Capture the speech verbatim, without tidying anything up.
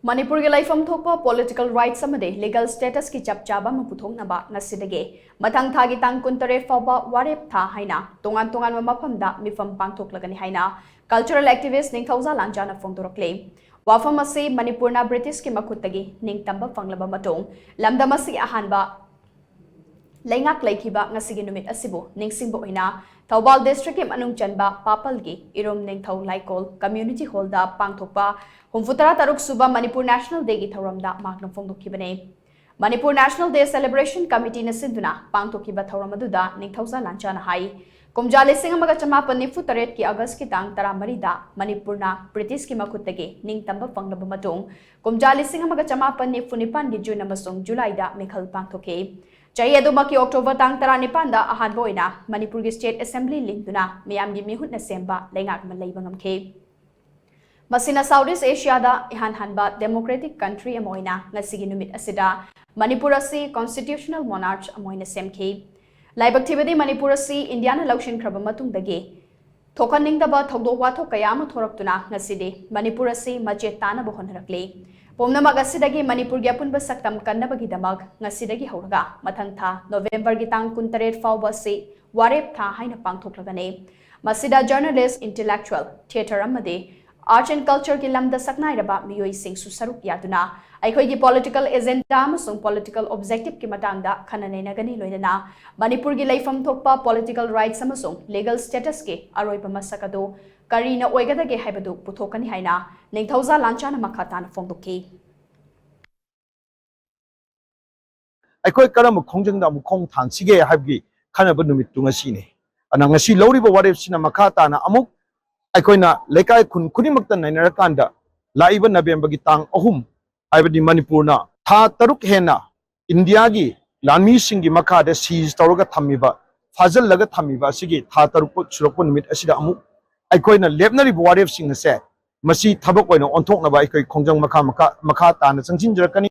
ꯃꯅꯤꯄꯨꯔꯒꯤ ꯂꯩꯐꯝ ꯊꯣꯛꯄ political rights ꯑꯃꯗꯤ legal status ꯀꯤ ꯆꯞ ꯆꯥꯕ ꯑꯃ ꯄꯨꯊꯣꯛꯅꯕ ꯉꯁꯤꯗꯒꯤ ꯃꯊꯪ ꯊꯥꯒꯤ ꯇꯥꯡ ꯀꯨꯟꯇꯔꯦꯠ ꯐꯥꯎꯕ ꯋꯥꯔꯦꯞ ꯊꯥ ꯍꯥꯏꯅ ꯇꯣꯉꯥꯟ ꯇꯣꯉꯥꯟꯕ ꯃꯐꯝꯗ ꯃꯤꯐꯝ ꯄꯥꯡꯊꯣꯛꯂꯒꯅꯤ ꯍꯥꯏꯅ cultural activist ꯅꯤꯡꯊꯧꯖꯥ ꯂꯥꯟꯖꯥꯅ ꯐꯣꯡꯗꯣꯔꯛꯂꯤ꯫ ꯋꯥꯐꯝ ꯑꯁꯤ ꯃꯅꯤꯄꯨꯔꯅ British ꯀꯤ ꯃꯈꯨꯠꯇꯒꯤ ꯅꯤꯡꯇꯝꯕ ꯐꯪꯂꯕ ꯃꯇꯨꯡ ꯂꯝꯗꯝ ꯑꯁꯤꯒꯤ ꯑꯍꯥꯟꯕ ꯂꯩꯉꯥꯛ ꯂꯩꯈꯤꯕ ꯉꯁꯤꯒꯤ ꯅꯨꯃꯤꯠ ꯑꯁꯤꯕꯨ ꯅꯤꯡꯁꯤꯡꯕ ꯑꯣꯏꯅ ꯊꯧꯕꯥꯜ district ꯀꯤ ꯃꯅꯨꯡ ꯆꯟꯕ ꯄꯥꯄꯜꯒꯤ ꯏꯔꯨꯝ ꯅꯤꯡꯊꯧ ꯂꯥꯏꯀꯣꯜ community hall ꯗ ꯄꯥꯡꯊꯣꯛꯄ ꯍꯨꯝꯐꯨꯇꯔꯥ ꯇꯔꯨꯛ ꯁꯨꯕ ꯃꯅꯤꯄꯨꯔ National Day ꯒꯤ ꯊꯧꯔꯝꯗ ꯃꯍꯥꯛꯅ ꯐꯣꯡꯗꯣꯛꯈꯤꯕꯅꯤ꯫ Manipur National Day Celebration Committee ꯅ ꯁꯤꯟꯗꯨꯅ ꯄꯥꯡꯊꯣꯛꯈꯤꯕ ꯊꯧꯔꯝ ꯑꯗꯨꯗ ꯅꯤꯡꯊꯧꯖꯥ ꯂꯥꯟꯆꯥꯅ ꯍꯥꯏ, ꯀꯨꯝꯖꯥ ꯂꯤꯁꯤꯡ ꯑꯃꯒ ꯆꯃꯥꯄꯟ ꯅꯤꯐꯨ ꯇꯔꯦꯠ ꯀꯤ August ꯀꯤ ꯇꯥꯡ ꯇꯔꯥꯃꯔꯤꯗ ꯃꯅꯤꯄꯨꯔꯅ British ꯀꯤ ꯃꯈꯨꯠꯇꯒꯤ ꯅꯤꯡꯇꯝꯕ ꯐꯪꯂꯕ ꯃꯇꯨꯡ, ꯀꯨꯝꯖꯥ ꯂꯤꯁꯤꯡ ꯑꯃꯒ ꯆꯃꯥꯄꯟ ꯅꯤꯐꯨ ꯅꯤꯄꯥꯟ ꯒꯤ June ꯑꯃꯁꯨꯡ July ꯗ ꯃꯤꯈꯜ ꯄꯥꯡꯊꯣꯛꯈꯤ꯫ ꯆꯍꯤ ꯑꯗꯨꯃꯛꯀꯤ October ꯇꯥꯡ ꯇꯔꯥꯅꯤꯄꯥꯟꯗ ꯑꯍꯥꯟꯕ ꯑꯣꯏꯅ ꯃꯅꯤꯄꯨꯔꯒꯤ State Assembly ꯂꯤꯡꯗꯨꯅ ꯃꯤꯌꯥꯝꯒꯤ ꯃꯤꯍꯨꯠꯅ ꯁꯦꯝꯕ ꯂꯩꯉꯥꯛ ꯑꯃ ꯂꯩꯕ ꯉꯝꯈꯤ꯫ ꯃꯁꯤꯅ South East Asia ꯗ ꯏꯍꯥꯟ ꯍꯥꯟꯕ democratic country ꯑꯃ ꯑꯣꯏꯅ ꯉꯁꯤꯒꯤ ꯅꯨꯃꯤꯠ ꯑꯁꯤꯗ ꯃꯅꯤꯄꯨꯔ ꯑꯁꯤ constitutional monarch ꯑꯃ ꯑꯣꯏꯅ ꯁꯦꯝꯈꯤ꯫ ꯂꯥꯏꯕꯛ ꯊꯤꯕꯗꯤ ꯃꯅꯤꯄꯨꯔ ꯑꯁꯤ ꯏꯟꯗꯤꯌꯥꯅ ꯂꯧꯁꯤꯟꯈ꯭ꯔꯕ ꯃꯇꯨꯡꯗꯒꯤ ꯊꯣꯛꯍꯟꯅꯤꯡꯗꯕ ꯊꯧꯗꯣꯛ ꯋꯥꯊꯣꯛ ꯀꯌꯥ ꯑꯃ ꯊꯣꯔꯛꯇꯨꯅ ꯉꯁꯤꯗꯤ ꯃꯅꯤꯄꯨꯔ ꯑꯁꯤ ꯃꯆꯦꯠ ꯇꯥꯅꯕ ꯍꯣꯠꯅꯔꯛꯂꯤ꯫ ꯄꯨꯝꯅꯃꯛ ꯑꯁꯤꯗꯒꯤ ꯃꯅꯤꯄꯨꯔꯒꯤ ꯑꯄꯨꯟꯕ ꯁꯛꯇꯝ ꯀꯟꯅꯕꯒꯤꯗꯃꯛ ꯉꯁꯤꯗꯒꯤ ꯍꯧꯔꯒ ꯃꯊꯪ ꯊꯥ November ꯒꯤ ꯇꯥꯡ ꯀꯨꯟꯇꯔꯦꯠ ꯐꯥꯎꯕ ꯑꯁꯤ ꯋꯥꯔꯦꯞ ꯊꯥ ꯍꯥꯏꯅ ꯄꯥꯡꯊꯣꯛꯂꯒꯅꯤ꯫ ꯃꯁꯤꯗ journalist, intellectual, theatre ꯑꯃꯗꯤ arts and culture ꯒꯤ ꯂꯝꯗ ꯁꯛꯅꯥꯏꯔꯕ ꯃꯤꯑꯣꯏꯁꯤꯡꯁꯨ ꯁꯔꯨꯛ ꯌꯥꯗꯨꯅ ꯑꯩꯈꯣꯏꯒꯤ political agenda ꯑꯃꯁꯨꯡ political objective ꯀꯤ ꯃꯇꯥꯡꯗ ꯈꯟꯅ ꯅꯩꯅꯒꯅꯤ, ꯂꯣꯏꯅꯅ ꯃꯅꯤꯄꯨꯔꯒꯤ ꯂꯩꯐꯝ ꯊꯣꯛꯄ political rights ꯑꯃꯁꯨꯡ legal status ꯀꯤ ꯑꯔꯣꯏꯕ ꯃꯁꯛ ꯑꯗꯨ ꯀꯔꯤꯅ ꯑꯣꯏꯒꯗꯒꯦ ꯍꯥꯏꯕꯗꯨ ꯄꯨꯊꯣꯛꯀꯅꯤ ꯍꯥꯏꯅ ꯅꯤꯡꯊꯧꯖꯥ ꯂꯥꯟꯆꯥꯅ ꯃꯈꯥ ꯇꯥꯅ ꯐꯣꯡꯗꯣꯛꯈꯤ꯫ ꯑꯩꯈꯣꯏ ꯀꯔꯝꯕ ꯈꯣꯡꯖꯪꯗ ꯑꯃꯨꯛ ꯈꯣꯡ ꯊꯥꯡꯁꯤꯒꯦ ꯍꯥꯏꯕꯒꯤ ꯈꯟꯅꯕ ꯅꯨꯃꯤꯠꯇꯨ ꯉꯁꯤꯅꯤ꯫ ꯑꯗꯨꯅ ꯉꯁꯤ ꯂꯧꯔꯤꯕ ꯋꯥꯔꯦꯞꯁꯤꯅ ꯃꯈꯥ ꯇꯥꯅ ꯑꯃꯨꯛ ꯑꯩꯈꯣꯏꯅ ꯂꯩꯀꯥꯏ ꯈꯨꯟ ꯈꯨꯗꯤꯡꯃꯛꯇ ꯅꯩꯅꯔꯀꯥꯟꯗ ꯂꯥꯛꯏꯕ November ꯒꯤ ꯇꯥꯡ ꯑꯍꯨꯝ, ꯍꯥꯏꯕꯗꯤ ꯃꯅꯤꯄꯨꯔꯅ ꯊꯥ ꯇꯔꯨꯛ ꯍꯦꯟꯅ ꯏꯟꯗꯤꯌꯥꯒꯤ ꯂꯥꯟꯃꯤꯁꯤꯡꯒꯤ ꯃꯈꯥꯗ seize ꯇꯧꯔꯒ ꯊꯝꯃꯤꯕ, ꯐꯥꯖꯤꯜꯂꯒ ꯊꯝꯃꯤꯕ ꯑꯁꯤꯒꯤ ꯊꯥ ꯇꯔꯨꯛ ꯁꯨꯔꯛꯄ ꯅꯨꯃꯤꯠ ꯑꯁꯤꯗ ꯑꯃꯨꯛ ꯑꯩꯈꯣꯏꯅ ꯂꯦꯞꯅꯔꯤꯕ ꯋꯥꯔꯦꯞꯁꯤꯡ ꯑꯁꯦ ꯃꯁꯤ ꯊꯕꯛ ꯑꯣꯏꯅ ꯑꯣꯟꯊꯣꯛꯅꯕ ꯑꯩꯈꯣꯏ ꯈꯣꯡꯖꯪ ꯃꯈꯥ, ꯃꯈꯥ, ꯃꯈꯥ ꯇꯥꯅ ꯆꯪꯁꯤꯟꯖꯔꯛꯀꯅꯤ꯫